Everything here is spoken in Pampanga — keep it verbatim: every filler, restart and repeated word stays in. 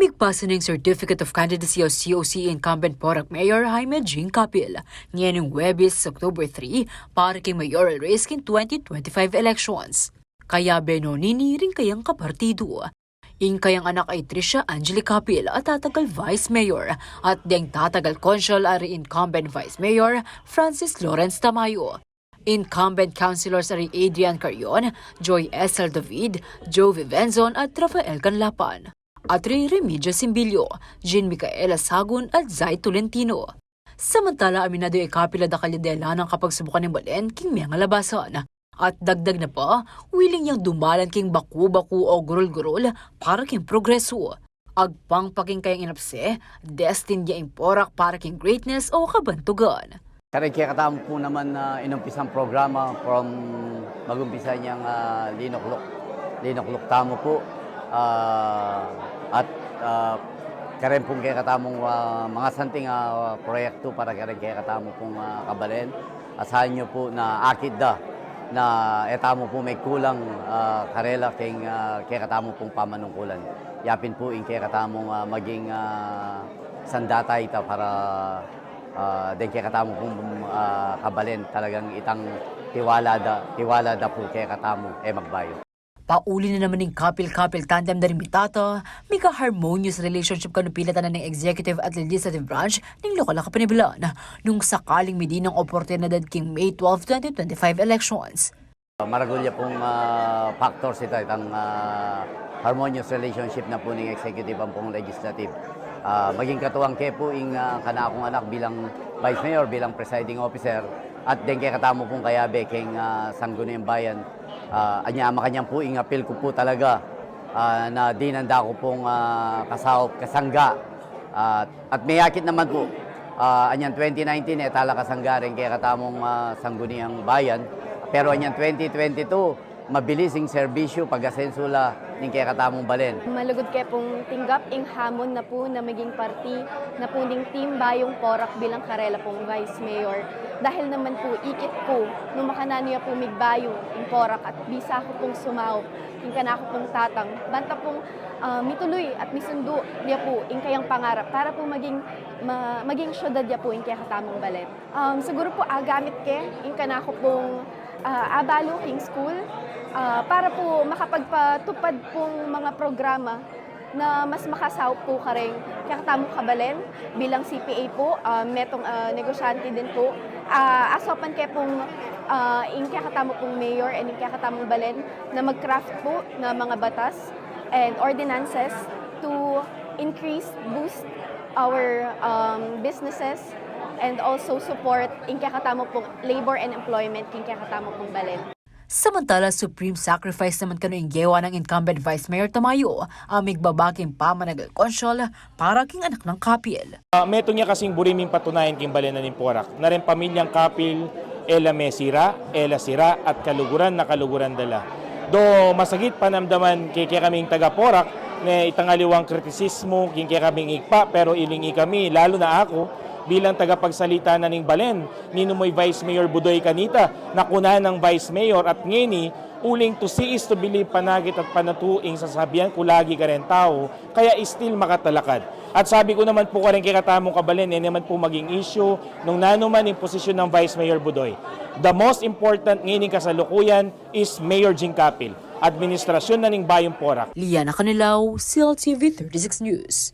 Igpasa na ing Certificate of Candidacy o C O C incumbent Porac Mayor Jaime Jing Capil ngening Huwebes, October three, para king mayoral race king twenty twenty-five elections. Kayabe no nini ring kayang kapartidu. Ing kayang anak a i Tricia Angeli Capil a tatagal Vice Mayor, at deng tatagal Konsehal a ri incumbent Vice Mayor Francis Lawrence Tamayo. Incumbent councilors a ri Adrian Carrion, Joy Esel David, Joe Vivenzon at Rafael Canlapan. At ri Remedios Simbilio, Jean Micaela Sagun at Zay Tolentino. Samantala, aminadu i Capil a dakal ya de la nang kapagsubukan ning balen king mengalabasan. At dagdag na pa, willing yang dumalan king baku-baku o gurul-gurul para king progreso. Agpang pa king kayang inapse, destined ya ing Porac para king greatness o kabantugan. Kareng kekatamu pu naman, ah, inumpisang programa from mag-umpisa niyang, ah, linukluk, linukluk tamu pu. Ah, at, ah, kareng pung kekatamung, ah, mga santing, ah, proyektu para kareng kekatamu pung, ah, kabalen. Asahan yu pu na akit da na e tamu pu megkulang, ah, karela keng, ah, kekatamu pung pamanungkulan. Yapin pu ing kekatamung, ah, maging, ah, sandata ita para, ah, deng kekatamu pung, ah, kabalen talagang itang tiwala da, tiwala da pu kekatamu e magbayu. Pauli na naman ing Capil-Capil tandem da ring mitata, mika-harmonious relationship kanu pilatan na ning executive at legislative branch ning lokal a kapanibalan nung sakaling midinan oportunidad king May twelve, twenty twenty-five elections. Maragul ya pung, ah, factors ita, itang, ah, harmonious relationship na pu ning executive ampong legislative. Ah, maging katuwang ke pu ing, ah, kanakung anak bilang vice mayor, bilang presiding officer, at deng kekatamu pung kayabe keng, ah, Sangguniang Bayan. Ah, anya makanyan pu ing apil ku pu talaga, ah, na dinan da ku pung, ah, kasaup, kasangga. Ah, at meyakit naman pu, ah, anyan twenty nineteen e tala kasangga reng kekatamung, ah, Sangguniang Bayan. Pero anyan twenty twenty-two, mabilis ing serbisyu, pag-asensu la ning kekatamung balen. Malugud ke pung tinggap ing hamon na pu na maging parti na pu ning Team Bayung Porac bilang karela pung vice mayor. Dahil naman pu ikit ku nung makananu ya pu migbayu ing Porac at bisa ku pung sumaup king kanaku pung tatang, banta pung, ah, mituluy at misundu ya pu ing kayang pangarap para pu maging, ma-, maging syudad ya pu ing kekatamung balen. Um, siguru pu agamit ke ing kanaku pung, ah, abalu king school, ah, para pu makapagpatupad pung mga programa na mas makasaup pu kareng kekatamung kabalen bilang C P A pu, ah, metung, ah, negosyante din pu. Ah, asopan ke pung, ah, ing kekatamu pung mayor and ing kekatamung balen na mag-craft pu na mga batas and ordinances to increase, boost our, um, businesses and also support ing kekatamu pung labor and employment king kekatamu pung balen. Samantala, supreme sacrifice naman kanu ing gewa nang incumbent Vice Mayor Tamayo, a migbaba king pamanagal konsehal para king anak nang Capil. Ah, metung ya kasing buri ming patunayan king balen na ning Porac na reng pamilyang Capil e la me sira, e la sira, at kaluguran na kaluguran da la. Do masakit panamdaman ke, kekaming taga Porac, ne itang aliwang kritisismu king kekaming Igpa, pero iling ikami, lalu na aku, bilang tagapagsalita na ning balen, ninu mu i Vice Mayor Budoy kanita, na kunan nang Vice Mayor at ngeni, uling to see is to believe, panakit at panatu ing sasabian ku lagi kareng tau, kaya still makatalakad. At sabi ku naman pu kareng kekatamung kabalen, e naman pu maging issue nung nanu man ing posisyon nang Vice Mayor Budoy. The most important ngeni kasalukuyan is Mayor Jing Capil, administrasyon na ning Bayung Porac. Liana Canilao, C L T V thirty-six News.